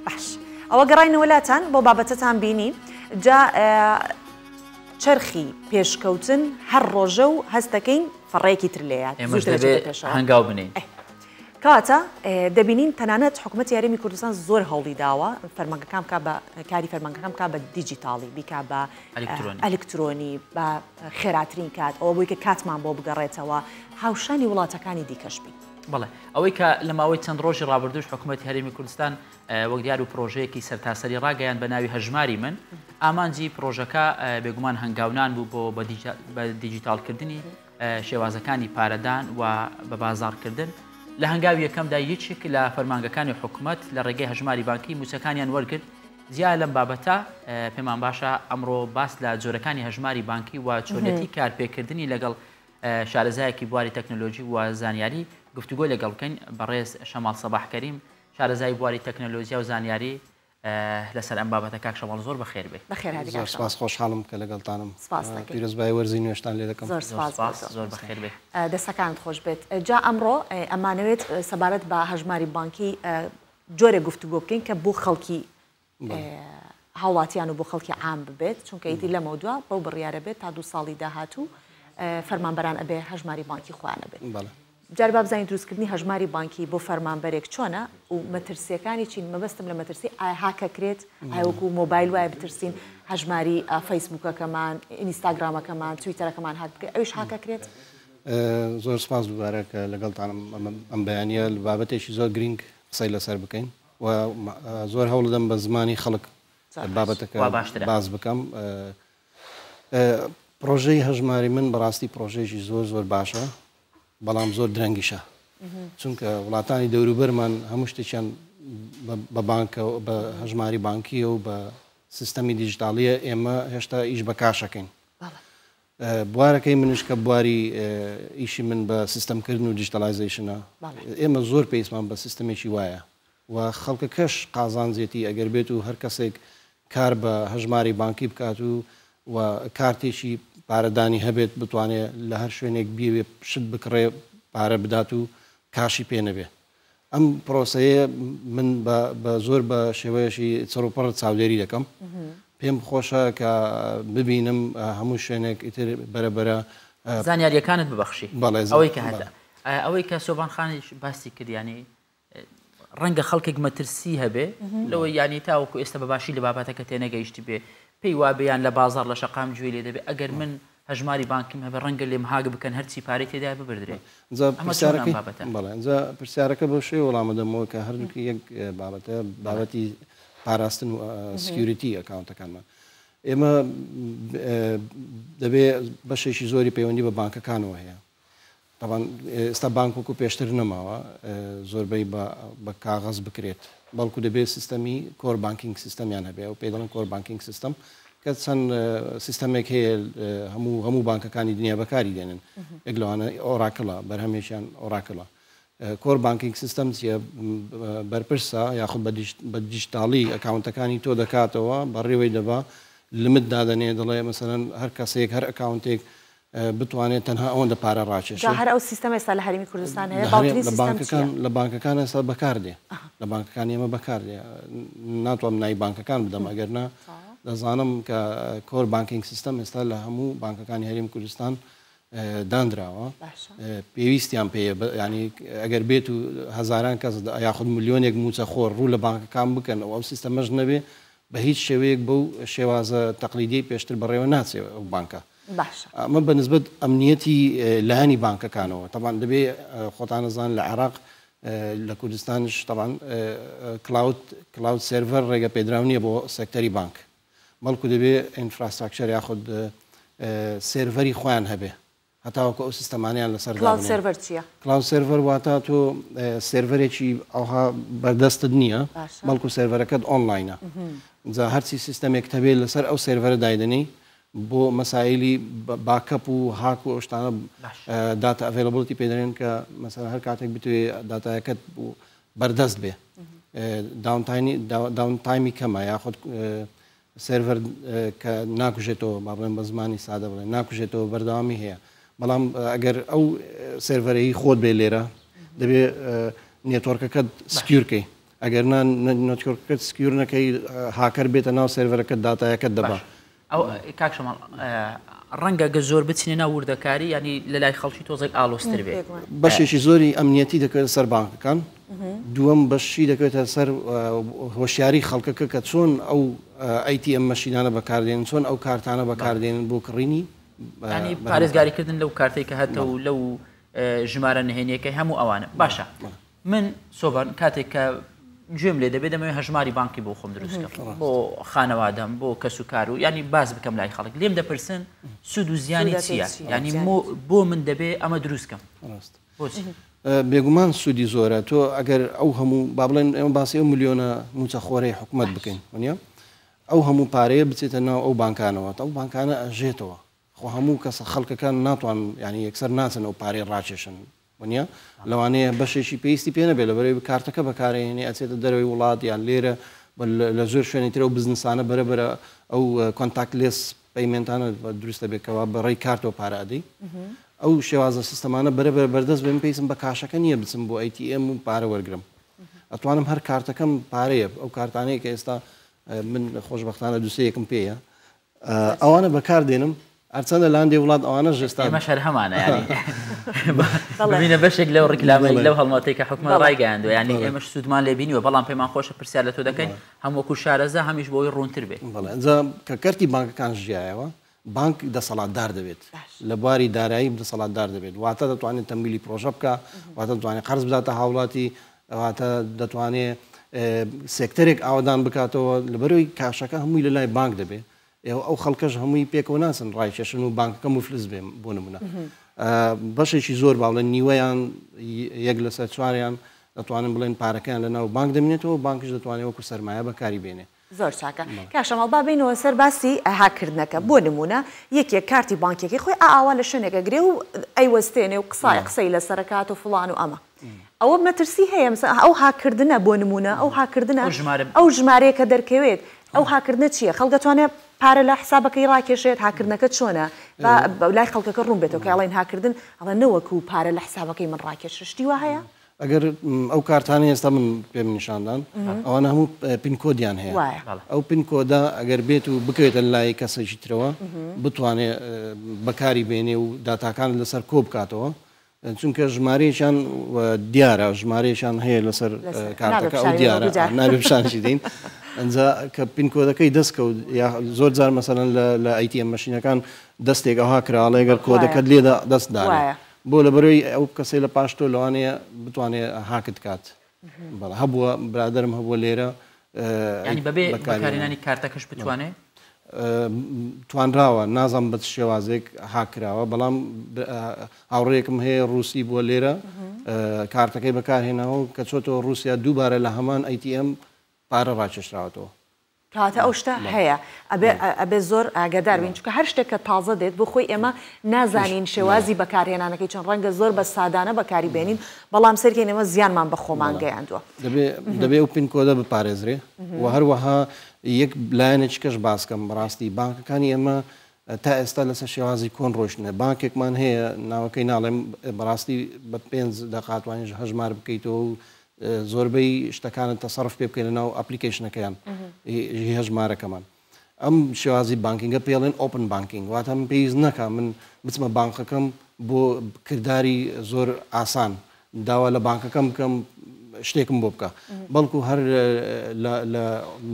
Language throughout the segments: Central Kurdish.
باش ئەوە گەڕاینەوە لاتان بۆ بابەتەتان بینی جا چەرخی پێشکەوتن هەر ڕۆژە و هەستەکەین فەڕێکی تر لێیات ئێمەش دەبێ هەنگاو بنێین. کەواتە دەبینین تەنانەت حکوومەتی هەرێمی کوردستان زۆر هەوڵی داوە فەرمانگەکان بکا بە کاری فەرمانگەکان بکا بە دیجیتاڵی بیکا بە ئەلکترۆنی بە خێراترین کات ئەوە بۆی کە کاتمان بۆ بگەڕێتەوە هاوشانی وڵاتەکانی دیکەش بین. بەڵێ ئەوەی کە لە ماوەی چەند ڕۆژی ڕابردووش حکوومەتی هەرێمی کوردستان وەک دیار و پرۆژەیەکی سەرتاسەری ڕاگەیاند بە ناوی هەژماری من ئامانجی پرۆژەکە بێگومان هەنگاونان بوو بۆ بە دیجیتاڵکردنی شێوازەکانی پارەدان و بە بازاڕکردن. لە هەنگاوی یەکەمدا یەکێک لە فەرمانگەکانی حکومەت لە ڕێگەی هەژماری بانکی مووچەکانیان وەرگرت. جیا لەم بابەتە پێمان باشە ئەمڕۆ باس لە جۆرەکانی هەژماری بانکی و چۆنیەتی کارپێکردنی لەگەڵ شارەزایەکی بواری تەکنەلۆژی و زانیاری گفتوگۆی لەگەڵ بکەین، بەڕێز شەماڵ سەباح کەریم شارەزای بواری تەکنەلۆجیا و زانیاری لەسەر ئەم بابەتە کاک شەماڵ زۆر بەخێر بێی. بەخێر هاتی کاک زۆر شەماڵ. سپاس خۆشحاڵم کە لەگەڵتانم. سپاس دەکەین. پیرۆزبایی وەرزی نوێشتان لێ دەکەم. زۆر سپاس زۆر سپاس زۆر بەخێر بێی. دەستەکانت خۆش بێت. جا ئەمڕۆ ئەمانەوێت سەبارەت بە هەژماری بانکی جۆرێک گفتوگۆ بکەین کە بۆ خەڵکی هاوڵاتیان و بۆ خەڵکی عام ببێت، چونکە ئیدی لەمەودوا بەو بڕیارە بێت تا دوو ساڵی داهاتوو فەرمانبەران ئەبێ هەژماری بانکی خۆیان ئەبێت. جار با بزانین دروستکردنی هەژماری بانکی بۆ فەرمانبەرێک چۆنە و مەترسیەکانی چین، مەبەستم لە مەترسی ئایا هاکەکرێت، ئایا وەکو مۆبایل وایە بترسین هەژماری فەیسبوکەکەمان، ئینیستاگرامەکەمان، تویتەرەکەمان هاک بکرێت، ئەویش هاکەکرێت؟ زۆر سپاس دووبارە کە لەگەڵتانم ئەم بەیانیە بابەتێکی زۆر گرینگ قسەی لەسەر بکەین. و زۆر هەوڵدەم بە زمانی خەڵک بابەتەکە باس بکەم. پرۆژەی هەژماری من بەڕاستی پرۆژەیەکی زۆر زۆر باشە، بەڵام زۆر درەنگیشە، چونکە وڵاتانی دەوروبەرمان هەموو شتێکیان بە بانکە بە هەژماری بانکیە و بە سیستەمی دیجیتاڵیە، ئێمە هێشتا ئیش بە کاشەکەین. بوارەکەی منیش کە بواری ئیشی من بە سیستەمکردن و digitalization ە، ئێمە زۆر پێویستمان بە سیستەمێکی وایە و خەڵکەکەش قازانجێتی ئەگەر بێت و هەر کەسێک کار بە هەژماری بانکی بکات و و کارتێکی پارەدانی هەبێت بتوانێت لە هەر شوێنێک بیەوێ شت بکڕێ پارە بدات و کاشی پێ نەبێ. ئەم پرۆسەیە من بە زۆر بە شێوەیەکی چڕوپڕ چاودێری دەکەم. پێم خۆشە کە ببینم هەموو شوێنێک ئیتر بەرە بەرە. زانیارییەکانت ببەخشی. بەڵێ. ئەوەی کە هەتە. ئەوەی کە سۆبان خانیش باسی کرد یانی ڕەنگە خەڵکێک مەترسی هەبێ لەوەی یانی تاوەکو ئێستا بە باشی لە بابەتەکە تێنەگەیشتبێ پێی وابێ یان لە بازاڕ لە شەقام گوێی لێ دەبێ ئەگەر من هەژماری بانکیم هەبێ ڕەنگە لێم هاک بکەن هەرچی پارەی تێدایە ببردرێ. ئینجا ئەمە چۆنە ئەم پرسیارەکەی بابەتە؟ بەڵێ ئینجا پرسیارەکە بەو شێوەیە وەڵام ئەدەمەوە کە هەردووکی یەک بابەتە بابەتی پاراستن و security ئەکاونتەکانمان ئێمە دەبێ بەشێکی زۆری پەیوەندی بە بانکەکانەوە هەیە تەبعەن ئێستا بانک وەکو پێشتر نەماوە زۆربەی بە کاغەز بکرێت، بەڵکو دەبێت سیستەمی core banking system یان هەبێ، ئەو پێی دەڵێن core banking system کە چەند سیستەمێک هەیە هەموو هەموو بانکەکانی دنیا بەکاری دێنن، یەک لەوانە ئۆراکڵە، بەرهەمێکیان ئۆراکڵە. core banking system چییە؟ بەرپرسە یاخود بە دیجیتاڵی ئەکاونتەکانی تۆ دەکاتەوە، بەڕێوەی دەبا، limit دادەنێ، دەڵێ مەسەلەن هەر کەسێک هەر ئەکاونتێک بتوانێت تەنها ئەوەندە پارە ڕاکێشێ. جا هەر ئەو سیستەمە ئێستا لە هەرێمی کوردستان هەیە؟ باوترین سیستەم چییە؟ لە بانکەکان ئێستا بەکاردێ. لە بانکەکانی ئێمە بەکاردێ. ناتوانم ناوی بانکەکان بدەم ئەگەر نا دەزانم کە core banking system ئێستا لە هەموو بانکەکانی هەرێمی کوردستان دانراوە. پێویستیان پێیە یانی ئەگەر بێت و هەزاران کەس یاخود ملیۆنێک مووچەخۆر ڕوو لە بانکەکان بکەن و ئەو سیستەمەش نەبێ بە هیچ شێوەیەک بەو شێوازە تەقلیدیەی پێشتر بەڕێوە ناچێ ئەو بانکە. باشە. ئەمە بە نسبەت ئەمنیەتی لایەنی بانکەکانەوە. تەبعەن دەبێ خۆتان ئەزانن لە عێراق لە کوردستانیش تەبعەن cloud cloud server ڕێگە پێدراو نییە بۆ سێکتەری بانک. بەڵکو دەبێ infrastructure یاخود سێرڤەری خۆیان هەبێ. هەتاوەکو ئەو سیستەمانەیان لەسەر cloud server چییە؟ cloud server واتە تۆ سێرڤەرێکی ئەوها بەردەستت نییە بەڵکو سێرڤەرەکەت ئۆنلاینە جا هەرچی سیستەمێک هەبێت لەسەر ئەو سێرڤەرە دایدەنێی بۆ مەسایلی backup و هاک و ئەو شتانە data availability پێ دەرێن کە مەسەلەن هەر کاتێک بتوێ داتایەکەت بەردەست بێ downtime ی کەمە یاخود سێرڤەر کە ناکوژێتەوە، با بڵێم بە زمانی سادە بڵێن ناکوژێتەوە بەردەوامی هەیە، بەڵام ئەگەر ئەو سێرڤەرەی خۆت بێ لێرە دەبێ network ەکەت secure کەی. ئەگەر نا network ەکەت secure نەکەی hacker بێتە ناو سێرڤەرەکەت داتایەکەت دەبا. باش ئەو کاک شەماڵ ڕەنگە گە زۆر بچینە ناو وردەکاری یانی لە لای خەڵکی تۆزێک ئاڵۆزتر بێ. بەشێکی زۆری ئەمنیەتی دەکەوێتە سەر بانکەکان، دووەم بەشی دەکەوێتە سەر هۆشیاری خەڵکەکە کە چۆن ئەو ATM machine انە بەکاردێنن، چۆن ئەو کارتانە بەکاردێنن بۆ کڕینی. یانی پارێزگاریکردن لەو کارتەی کە هەتە و لەو ژمارە نهێنیەکەی هەموو ئەوانە. باشە من سۆبان کاتێک کە گوێم لێ دەبێت دەمەوێت هەژماری بانقی بۆ خۆم دروست بکەم بۆ خانەوادەم بۆ کەس و کار و ینی باس بکەم لای خەڵک لێم دەپرسن سوود و زیانی چییە ینی بۆ من دەبێ ئەمە دروست کەم بۆچی؟ بێگومان سوودی زۆرە تۆ ئەگەر ئەو هەموو با بڵێن ئێمە باسی ئەو ملیۆنە مووچەخۆرەی حکومەت بکەین وەنیە ئەو هەموو پارەیە بچێتە ناو ئەو بانکانەوە ئەو بانکانە ئەژێتەوە خۆ هەموو کەسە خەڵکەکان ناتوان یانی یەکسەر ناچن ئەو پارەی ڕاکێشن وەنیە لەوانەیە بەشێکی پێویستی پێ نەبێت لەبەرەوەی کارتەکە بەکارهێنێ ئەچێتە دەرەوەی وڵات یان لێرە لە زۆر شوێنی تر ئەو بزنسانە بەرە بەرە ئەو contactless payment انە دروست دەبێت کەوا بە ڕێی کارتەوە پارە ئەدەی ئەو شێوازە سیستەمانە بەرە بەرە بەردەست بێن پێویستم بە کاشەکە نییە بچم بۆ ATM و پارە وەرگرم ئەتوانم هەر کارتەکەم پارەیە ئەو کارتانەیە کە ئێستا من خۆشبەختانە دوسەیەکم پێیە ئەوانە بەکار دێنم هەرچەندە لە هەندێ وڵات ئەوانەش ئێستا ئێمەش هەر هەمانە یانی ببینە بەشێک لەو ڕیکلامەی لەو هەڵمەتەی کە حکومەت ڕایگەیاندووە یانی ئێمەش سوودمان لێ بینیوە بەڵام پێمان خۆشە پرسیار لە تۆ دەکەین هەم وەکو شارەزا هەمیش بۆی ڕوونتر بێ. بەڵێ ئینجا کە کەرتی بانکەکان ژیایەوە بانک دەسەڵاتدار دەبێت لە بواری دارایی دەسەڵاتدار دەبێت واتە دەتوانێت تەمویلی پرۆژە بکا واتە دەتوانێت قەرز بداتە هاوڵاتی واتە دەتوانێ سێکتەرێک ئاوەدان بکاتەوە لەبەرەوەی کاشەکە هەمووی لە لای بانک دەبێ ئێوە ئەو خەڵکەش هەمووی پێکەوە ناچن ڕایکێشن و بانکەکە مفلس بێ بۆ نمونە بەشێکی زۆر با بڵێن نیوەیان یەک لەسەر چواریان دەتوانن بڵێن پارەکەیان لە ناو بانک دەمێنێتەوە بانکیش دەتوانێت وەکو سەرمایە بەکاری بێنێ. زۆر چاکە کاک شەماڵ با بێینەوە سەر باسی هاککردنەکە بۆ نموونە یەکێک کارتی بانکیەکەی خۆی ئاوا لە شوێنێک ئەگرێ و ئەیوەستێنێ و قسای قسەی لەسەر ئەکات و فڵان و ئەمە ئەوە مەترسی هەیە مەسەلەن ئەو هاککردنە بۆ نموونە ئەو هاککردنە ئەو ژمارەیە کە دەرکەوێت ئەو هاککردنە چییە خەڵک دەتوانێت پارە لە حسابەکەی ڕاکێشێت هاککردنەکە چۆنە با لای خەڵکەکە ڕوون بێتەوە کە ئەڵێن هاککردن ئەڵێن نەوەکو پارە لە حسابەکەی من ڕاکێشرێ شتی وا هەیە؟ ئەگەر ئەو کارتانەی ئێستا من پێم نیشاندان ئەوانە هەموو PIN code یان هەیە ئەو PIN code ە ئەگەر بێت و بکەوێتە لای کەسێکی ترەوە بتوانێت بەکاری بێنێ و داتاکان لەسەر کۆ بکاتەوە چونکە ژمارەیەکیان دیارە ژمارەیەکیان هەیە لەسەر کارتەکە ئەو دیارە نابێ پیشانشی دەین ئەنجا کە PIN code ەکەی دەست کەوت یا زۆر جار مەسەلەن لە ATM machine ەکان دەستێک ئەوها کراڵێ گەر کۆدەکەت لێدا دەست دانێ بۆ لەبەرەوەی ئەو کەسەی لە پاش تۆ لەوانەیە بتوانێ هاکت کات بەڵێ هەبووە برادەرم هەبووە لێرە یانی بەبێ بەکارهێنانی کارتەکەش بتوانێ؟ توانراوە نازانم بە چ شێوازێک هاک کراوە بەڵام هاوڕێیەکم هەیە ڕووسی بووە لێرە کارتەکەی بەکارهێناوە کە چۆتەوە ڕووسیا دووبارە لە هەمان ATM پارە ڕاکێشراوەتەوە. کەواتە ئەو شتە هەیە ئەبێ ئەبێ زۆر ئاگادار بین چونکە هەر شتێک کە تازە دێت بۆ خۆی ئێمە نازانین شێوازی بەکارهێنانەکەی چۆن ڕەنگە زۆر بە سادانە بەکاری بێنین بەڵام سەیرکەین ئێمە زیانمان بە خۆمان گەیاندووە. دەبێ دەبێ ئەو PIN code ە بپارێزرێ و هەروەها یەک لایەنێکی کەش باس کەم بەڕاستی بانکەکانی ئێمە تا ئێستا لەسەر شێوازی کۆن ڕۆیشتنە بانکێکمان هەیە ناوەکەی ناڵێم بەڕاستی بە پێنج دەقە توانیش هەژمار بکەیتەوە و زۆربەی شتەکانت تەسەڕف پێ بکەی لەناو application ەکەیان هی هەژمارەکەمان ئەم شێوازی banking ە پێڵێن open banking واتە من پێویست نەکا من بچمە بانقەکەم بۆ کرداری زۆر ئاسان داوا لە بانکەکەم بکەم شتێکم بۆ بکە بەڵکو هەر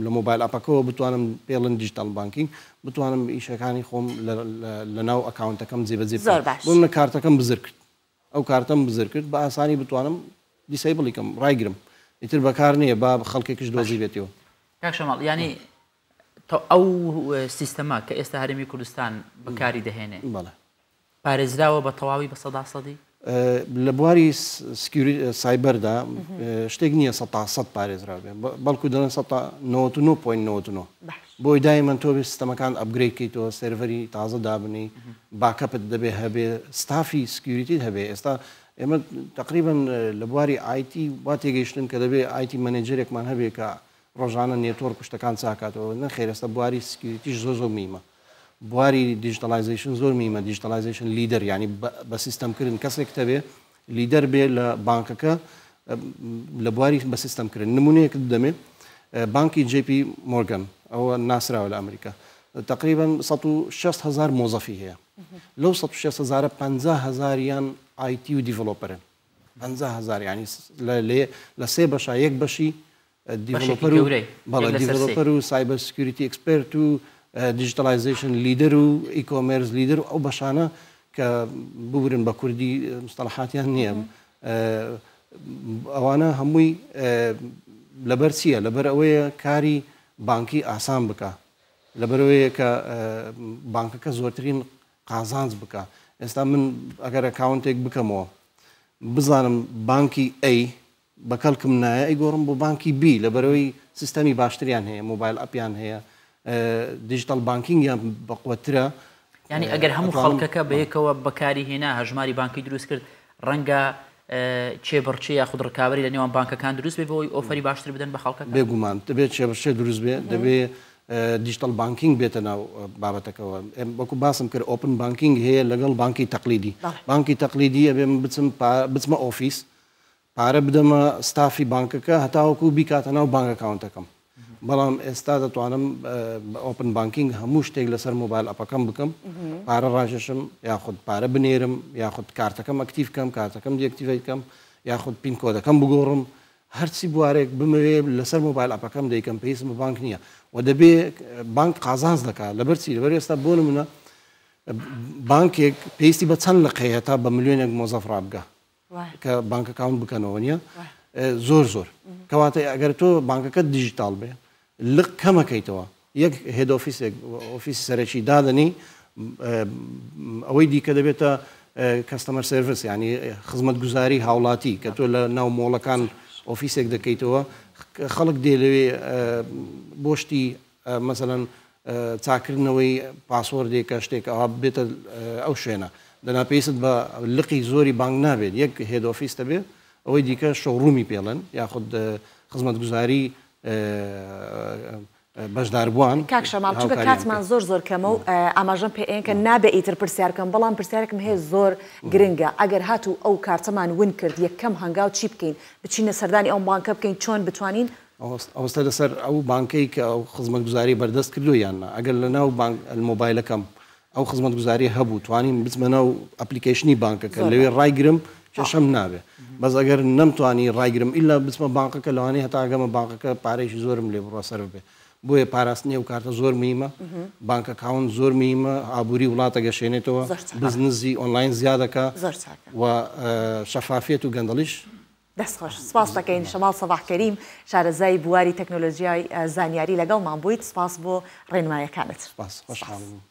لە mobile app ەکەوە بتوانم پێڵن digital banking بتوانم ئیشەکانی خۆم لە ناو account ەکەم جێبەجێ بکەم بۆ منە کارتەکەم بزر کرد ئەو کارتەم بزر کرد بە ئاسانی بتوانم disable ی کەم ڕایگرم ئیتر بەکار نییە با خەڵکێکیش دۆزیبێتیەوە. کاک شەماڵ یانی ئەو سیستەمە کە ئێستا هەرێمی کوردستان بەکاری دەهێنێ بەڵێ. پارێزراوە بە تەواوی بە سەدا سەدی؟ لە بواری سایبەردا شتێک نییە سەتا سەد پارێزراو بێ بەڵکو دەڵێن سەتا 99.99 بۆی دایمەن تۆ بێ سیستەمەکان upgrade کەیتەوە سێرڤەری تازە دابنێی backup ت دەبێ هەبێ ستافی security ت هەبێ ئێستا ئێمە تقریبا لە بواری IT وا تێگەیشتن کە دەبێ IT manager ێکمان هەبێ کە ڕۆژانە network و شتەکان چاکاتەوە نەخێر ئێستا بواری security ش زۆر زۆر مهمە بواری digitalization زۆر مهمە digitalization leader یعنی بە سیستەمکردن کەسێک تەبێ leader بێ لە بانکەکە لە بواری بە سیستەم کردن. نمونەیەکت بدەمێ، بانکی جەی پی مۆرگان ئەوە ناسراوە لە ئەمریکا، تەقریبەن 160 هەزار مۆزەفی هەیە. لەو 160 هەزارە 50 هەزاریان ئای تی و developer ن. 50 هەزار یعنی لە سێ بەشا یەک بەشی developer و بەڵێ developer و cyber security expert و digitalization leader و e-commerce leader و ئەو بەشانە کە ببورن بە کوردی مستەڵەحاتیان نییە، ئەوانە هەمووی لەبەر چییە؟ لەبەر ئەوەیە کاری بانکی ئاسان بکە، لەبەرەوەیە کە بانکەکە زۆرترین قازانج بکە. ئێستا من ئەگەر account ێک بکەمەوە بزانم بانکی A بە کەڵکم نایە، ئەیگۆڕم بۆ بانکی B، لەبەرەوەی سیستەمی باشتریان هەیە، mobile app یان هەیە، digital banking یان بەقوەترە. یعنی ئەگەر هەموو خەڵکەکە بەیەکەوە بەکاری هێنا، هەژماری بانکی دروست کرد، ڕەنگە کێبڕکێ یاخود ڕکابەری لە نێوان بانکەکان دروست بێ بۆی offer ی باشتر بدەن بە خەڵکەکە؟ بێگومان دەبێت کێبڕکێ دروست بێ، دەبێ digital banking بێتە ناو بابەتەکەوە. وەکو باسم کرد open banking هەیە لەگەڵ بانکی تەقلیدی. بانکی تەقلیدی ئەبێ من بچمە office پارە بدەمە ستافی بانکەکە هەتاوەکو بیکاتە ناو بانک account ەکەم. بەڵام ئێستا دەتوانم بە open banking هەموو شتێک لەسەر mobile app ەکەم بکەم، پارە ڕاکێشم یاخود پارە بنێرم یاخود کارتەکەم active کەم، کارتەکەم deactivate کەم، یاخود PIN code ەکەم بگۆڕم. هەرچی بوارێک بمەوێ لەسەر mobile app ەکەم دەیکەم، پێویستم بە بانک نییە. و دەبێ بانک قازانج دەکات. لەبەر چی؟ لەبەر ئێستا بۆ نمونە بانکێک پێویستی بە چەند لقەیە تا بە ملیۆنێک مۆزەف ڕابگە کە بانک account بکەنەوە نییە؟ زۆر زۆر. کەواتە ئەگەر تۆ بانکەکەت دیجیتال بێ لق کەمەکەیتەوە، یەک head office ێک office ی سەرەکی دادەنی، ئەوەی دیکە دەبێتە customer service، ینی خزمەتگوزاری هاوڵاتی کە تۆ لە ناو مۆڵەکان office ێک دەکەیتەوە، خەڵک دێ لەوێ بۆ شتی مەسەلەن چاکردنەوەی password ێکە شتێک ئەوە بێتە ئەو شوێنە. دەنا پێویست بە لقی زۆری بانک نابێت، یەک head office دەبێت، ئەوەی دیکە showroom ی پێڵێن یاخود خزمەتگوزاری بەشداربووان. کاک شەماڵ چونکە کاتمان زۆر زۆر کەمە و ئاماژەم پێ ئێن کە نابێ ئیتر پرسیار بکەم، بەڵام پرسیارێکم هەیە زۆر گرنگە. ئەگەر هاتوو ئەو کارتەمان ون کرد یەکەم هەنگاو چی بکەین؟ بچینە سەردانی ئەو بانکە بکەین چۆن بتوانین؟ ئەوەستە لەسەر ئەو بانکەی کە ئەو خزمەتگوزاری بەردەست کردو یان نا. ئەگەر لە ناو بانک مۆبایلەکەم ئەو خزمەتگوزاری هەبوو توانیم بچمە ناو application ی بانکەکە لەوێ ڕایگرم کێشەم نابێ. بەس ئەگەر نەمتوانی ڕایگرم ئیلا بچمە بانکەکە، لەوانەیە هەتا ئەگەمە بانکەکە پارەیەکی زۆرم لێ بڕوا سەرف بێ. بۆیە پاراستنی ئەو کارتە زۆر مهمە، بانک account زۆر مهمە، ئابووری وڵاتە گەشێنێتەوە، بزنزی ئۆنلاین زیادەکە و شەفافیەت و گەندەڵیش. دەست خۆش، سپاس دەکەین. شەماڵ سەباح کەریم شارەزای بواری تەکنۆلۆژیای زانیاری لەگەڵمان بوویت، سپاس بۆ ڕێنمایەکانت. سپاس، خۆشحاڵم.